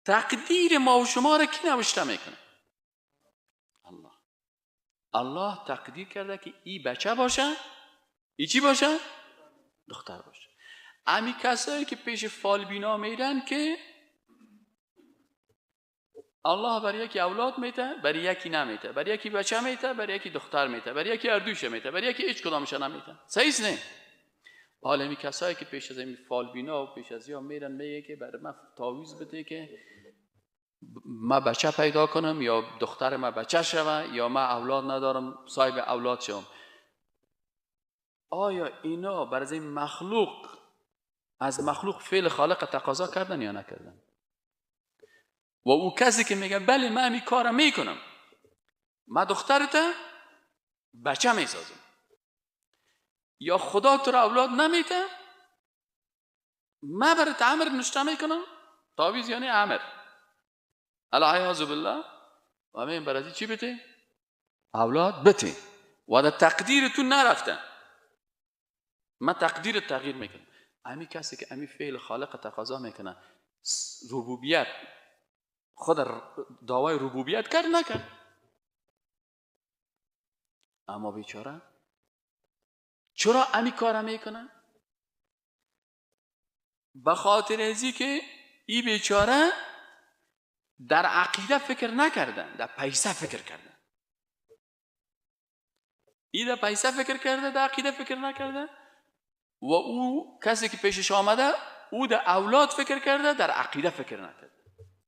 تقدیر ما و شما را کی نوشته میکنه؟ الله. الله تقدیر کرده که ای بچه باشه، ای چی باشه؟ دختر باشه. امی کسایی که پیش فالبینا میرن که الله بر یکی اولاد میته، بر یکی نمیته، بر یکی بچه میته، بر یکی دختر میته، بر یکی اردوشه میته، بر یکی هیچ کدامش نمیته. صحیح نه؟ حالا می کسایی که پیش از این فالبینا و پیش از یا میرن میگه که بر من تعویذ بده که ما بچه پیدا کنم یا دختر ما بچه شوه یا ما اولاد ندارم صاحب اولاد شوم. آیا اینا بر از این مخلوق از مخلوق فعل خالق تقاضا کردن یا نکردن؟ و او کسی که میگه بله من این کارم میکنم، من دخترت بچه میسازم، یا خدا تو را اولاد نمیده، من برات امر نشته میکنم، تعویذ یعنی امر، العیاذ بالله، و من برای چی بده؟ اولاد بده. و در تقدیر تو نرفته، من تقدیر تغییر میکنم. امی کسی که امی فعل خالق تقاضا میکنه، ربوبیت خود دعوای ربوبیت کرد نکرد؟ اما بیچاره چرا امی کار میکنه؟ به خاطر ازی که ای بیچاره در عقیده فکر نکردن، در پیسه فکر کردن. ای در پیسه فکر کرده، در عقیده فکر نکرده. و او کسی که پیشش آمده او در اولاد فکر کرده، در عقیده فکر نکرده.